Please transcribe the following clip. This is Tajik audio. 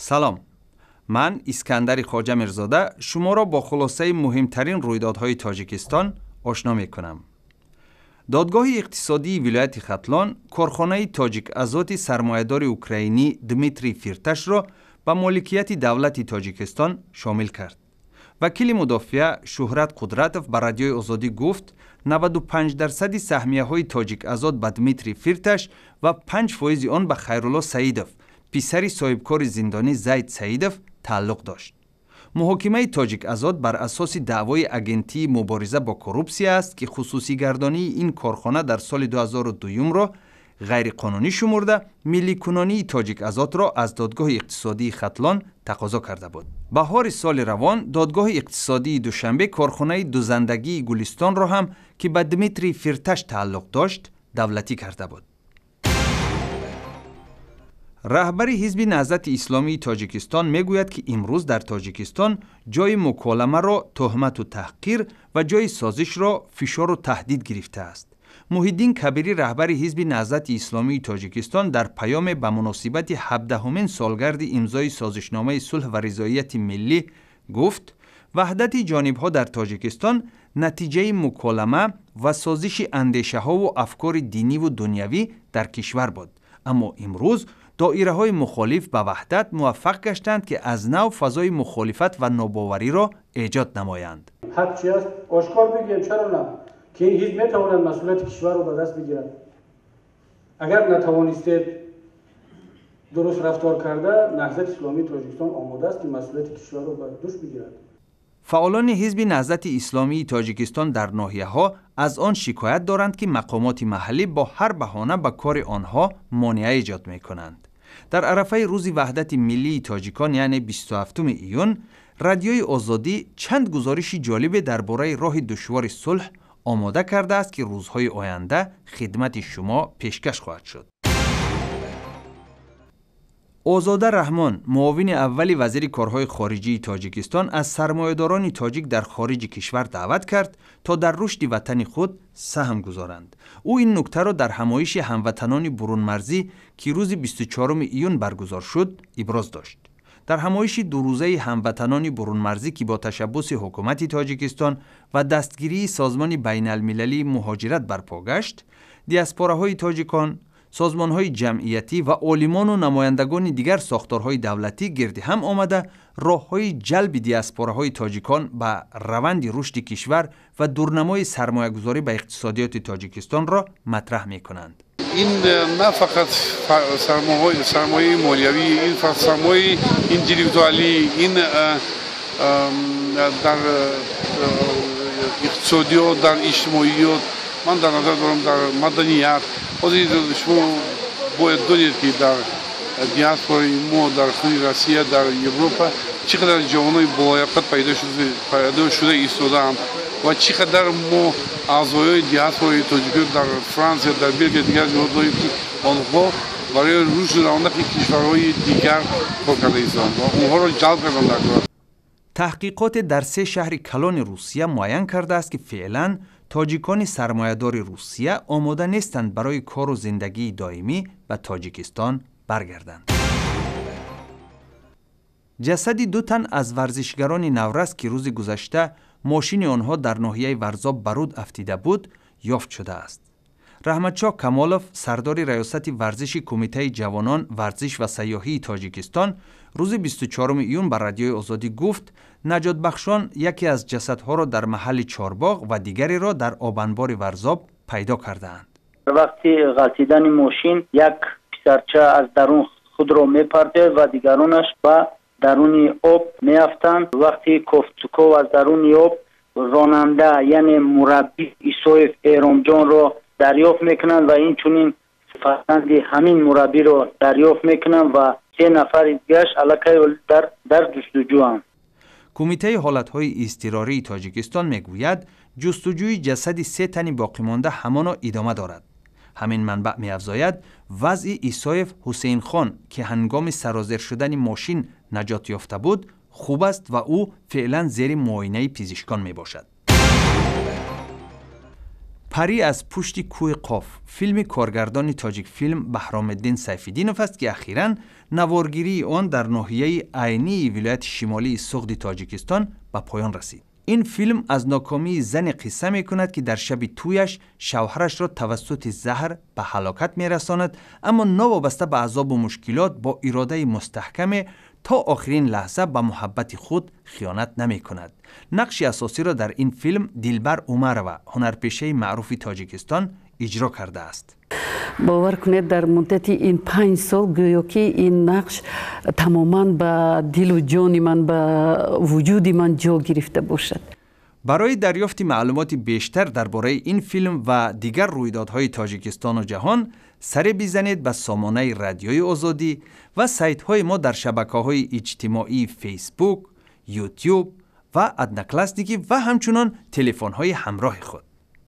Салом, ман Искандари Хоҷа Мирзода шуморо бо хулосаи муҳимтарин рӯйдодҳои Тоҷикистон ошно мекунам. Додгоҳи иқтисодии вилояти Хатлон корхонаи Тоҷик Азоти сармоядори украинӣ Дмитрий Фирташро ба моликияти давлати Тоҷикистон шомил кард. Вакили мудофиа Шӯҳрат Қудратов ба Радиои Озодӣ гуфт, 95 дарсади саҳмияҳои Тоҷик Азот ба Дмитрий Фирташ ва 5 фоизи он ба Хайрулло Саидов, писари соҳибкори зиндонӣ Зайд Саидов, тааллуқ дошт. Муҳокимаи Тоҷик Азот бар асоси даъвои Агентии мубориза бо коррупсия аст, ки хусусигардонии ин корхона дар соли 2002-ро ғайриқонунӣ шумурда, милликунонии Тоҷик Азотро аз Додгоҳи иқтисодии Хатлон тақозо карда буд. Баҳори соли равон Додгоҳи иқтисодии Душанбе корхонаи дузандагии Гулистонро ҳам, ки ба Дмитрий Фирташ тааллуқ дошт, давлатӣ карда буд. Раҳбари Ҳизби Наҳзати Исломии Тоҷикистон мегӯяд, ки имрӯз дар Тоҷикистон ҷои муколамаро тӯҳмату таҳқир ва ҷои созишро фишору таҳдид гирифтааст. Муҳиддин Кабирӣ, раҳбари Ҳизби Наҳзати Исломии Тоҷикистон, дар паёме ба муносибати 17-ҳумин солгарди имзои Созишномаи сулҳ ва ризоияти миллӣ гуфт, ваҳдати ҷонибҳо дар Тоҷикистон натиҷаи муколама ва созиши андешаҳову афкори диниву дунявӣ дар кишвар буд, аммо имрӯз доираҳои мухолиф ба ваҳдат муваффақ гаштанд, ки аз нав фазои мухолифат ва нобовариро эҷод намоянд. Ҳақ чи аст, ошкор бигӯем, чаро на, ки ин ҳизб метавонад масъулияти кишварро ба даст бигирад. Агар натавонистед дуруст рафтор карда, Наҳзати Исломии Тоҷикистон омода аст, ки масъулияти кишварро ба дӯш бигирад. Фаъолони Ҳизби Наҳзати Исломии Тоҷикистон дар ноҳияҳо аз он шикоят доранд, ки мақомоти маҳаллӣ бо ҳар баҳона ба кори онҳо монеа эҷод мекунанд. Дар арафаи Рӯзи ваҳдати миллии тоҷикон, яъне 27 июн, Радиои Озодӣ чанд гузориши ҷолибе дар бораи роҳи душвори сулҳ омода кардааст, ки рӯзҳои оянда хидмати шумо пешкаш хоҳад шуд. Озода Раҳмон, муовини аввали вазири корҳои хориҷии Тоҷикистон, аз сармоядорони тоҷик дар хориҷи кишвар даъват кард, то дар рушди ватани худ саҳм гузоранд. Ӯ ин нуктаро дар ҳамоиши ҳамватанони бурунмарзӣ, ки рӯзи 24 июн баргузор шуд, иброз дошт. Дар ҳамоиши дурӯзаи ҳамватанони бурунмарзӣ, ки бо ташаббуси ҳукумати Тоҷикистон ва дастгирии Созмони байналмилалии муҳоҷират барпо гашт, диаспораҳои тоҷикон, созмонҳои ҷамъиятӣ ва олимону намояндагони дигар сохторҳои давлатӣ гирди ҳам омада, роҳҳои ҷалби диаспораҳои тоҷикон ба раванди рушди кишвар ва дурнамои сармоягузорӣ ба иқтисодиёти Тоҷикистонро матраҳ мекунанд. Ин на фақат сармояи молиявӣ, ин сармояи интеллектуалӣ, ин дар иқтисодиёт, дар иҷтимоиёт, ман дар назар дорам, дар маданият. Ҳозир шумо бояд донед, ки дар диаспораи мо дар худи Россия, дар Европа чӣ қадар ҷавонои болояқат пайдо шуда истодаанд ва чӣ қадар мо аъзоёи диаспораи тоҷикон дар Франсия, дар Белгия, дигар ҷоҳо дорем, ки онҳо барои рушду равнақи кишварҳои дигар кор карда истодаанд ва онҳоро ҷалб кардан дар кор. Таҳқиқоте дар се шаҳри калони Русия муайян кардааст, ки феълан тоҷикони сармоядори Русия омода нестанд барои кору зиндагии доимӣ ба Тоҷикистон баргарданд. Ҷасади ду тан аз варзишгарони наврас, ки рӯзи гузашта мошини онҳо дар ноҳияи Варзоб ба руд афтида буд, ёфт шудааст. Раҳматшоҳ Камолов, сардори раёсати варзиши Кумитаи ҷавонон, варзиш ва сайёҳии Тоҷикистон, рӯзи 24 июн ба Радиои Озодӣ гуфт, наҷотбахшон яке аз ҷасадҳоро дар маҳалли Чорбоғ ва дигареро дар обанбори Варзоб пайдо кардаанд. Вақти ғалтидани мошин як писарча аз дарун худро мепартояд ва дигаронаш ба даруни об меафтанд. Вақти кофтуков аз даруни об ронанда, яъне мураббӣ Исоев Эромҷонро дарёфт мекунанд ва инчунин фарзанди ҳамин мураббиро дарёфт мекунанд ва се нафари дигараш аллакай дар ҷустуҷӯанд. Кумитаи ҳолатҳои изтирории Тоҷикистон мегӯяд, ҷустуҷӯи ҷасади се тани боқимонда ҳамоно идома дорад. Ҳамин манбаъ меафзояд, вазъи Исоев Ҳусейнхон, ки ҳангоми сарозер шудани мошин наҷот ёфта буд, хуб аст ва ӯ феълан зери муоинаи пизишкон мебошад. Парӣ аз пушти кӯҳи Қоф филми коргардони Тоҷикфилм Баҳромиддин Сайфиддинов аст, ки ахиран наворгирии он дар ноҳияи Айнии вилояти шимолии Суғди Тоҷикистон ба поён расид. Ин филм аз нокомии зане қисса мекунад, ки дар шаби тӯяш шавҳарашро тавассути заҳр ба ҳалокат мерасонад, аммо новобаста ба азобу мушкилот бо иродаи мустаҳкаме то охирин лаҳза ба муҳаббати худ хиёнат намекунад. Нақши асосиро дар ин филм Дилбар Умарова, ҳунарпешаи маъруфи Тоҷикистон, иҷро кардааст. Бовар кунед, дар муддати ин 5 сол гӯё ки ин нақш тамоман ба дилу ҷони ман, ба вуҷуди ман ҷо гирифта бошад. Барои дарёфти маълумоти бештар дар бораи ин филм ва дигар рӯйдодҳои Тоҷикистону ҷаҳон саре бизанед ба сомонаи Радиои Озодӣ ва сайтҳои мо дар шабакаҳои иҷтимоии Фейсбук, Ютюб ва Одноклассники ва ҳамчунон телефонҳои ҳамроҳи худ.